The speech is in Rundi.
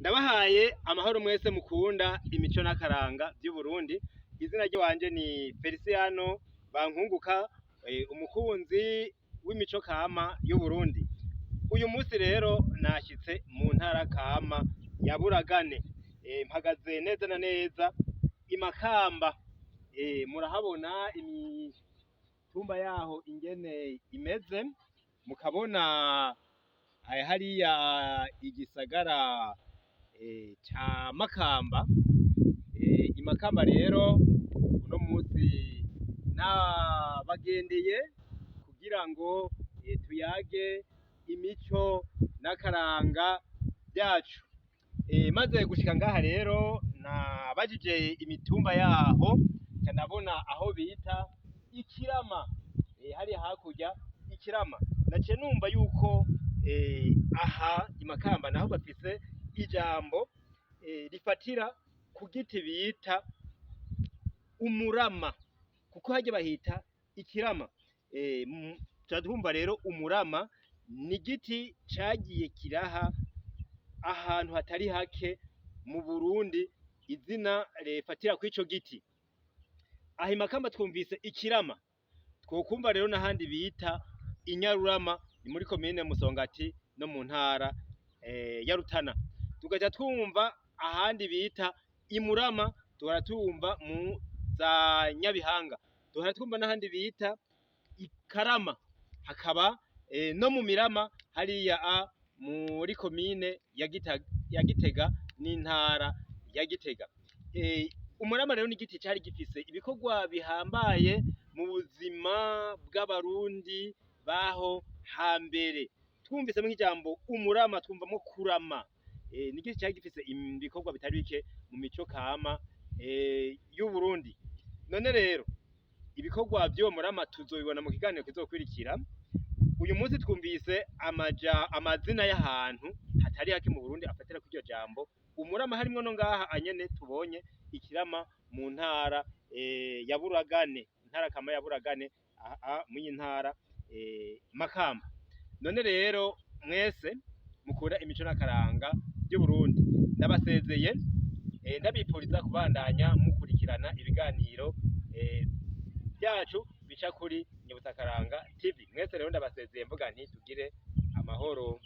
Ndabahaye amahoro mwese mukunda imico n'akaranga vy'Uburundi. Izina ry'iwanje ni Feliciano Bankunguka, umukunzi w'imico kama y'Uburundi. Uyu munsi rero nashitse mu ntara kama ya Buragane. Mpagaze neza na neza i Makamba. Murahabona imitumba yaho ingene imeze, mukabona hariya igisagara ca Makamba. I Makamba rero uno munsi nabagendeye kugira ngo tuyage imico n'akaranga vyacu. Maze gushika ngaha rero nabajije imitumba yaho, nca ndabona aho bita Ikirama, hariya hakurya Ikirama. Naciye numva yuko aha i Makamba naho bafise ijambo rifatira ku giti bita umurama, kuko harya bahita Ikirama. Tuca twumva rero umurama ni igiti cagiye kiraha ahantu hatari hake mu Burundi izina rifatira kw'ico giti. Aha i Makamba twumvise Ikirama, twokumva rero n'ahandi bita Inyarurama, ni muri komine Musongati no mu ntara ya Rutana. Tugaca twumva ahandi bita Imurama, duhora twumva mu za Nyabihanga, duhora twumva n'ahandi bita Ikarama, hakaba no mu Mirama hariya muri komine ya Gitega n'intara ya Gitega. Umurama rero ni igiti cari gifise ibikorwa bihambaye mu buzima bw'Abarundi baho hambere. Twumvisemwo nk'ijambo umurama twumvamwo kurama. Ni igiti cari gifise ibikorwa bitari bike mu mico kama y'Uburundi. None rero ibikorwa vy'uwo murama tuzobibona mu kiganiro kizokwirikira. Uyu munsi twumvise amazina y'ahantu hatari hake mu Burundi afatira kw'iryo jambo umurama, harimwo no ngaha anyene tubonye Ikirama mu ntara ya Buragane, intara kama ya Buragane, aha mw'iyi ntara Makamba. None rero mwese mukunda imico n'akaranga vy'Uburundi, ndabasezeye, ndabipfuriza kubandanya mukurikirana ibiganiro vyacu bica kuri Nyibutsakaranga TV. Mwese rero ndabasezeye mvuga nti tugire amahoro.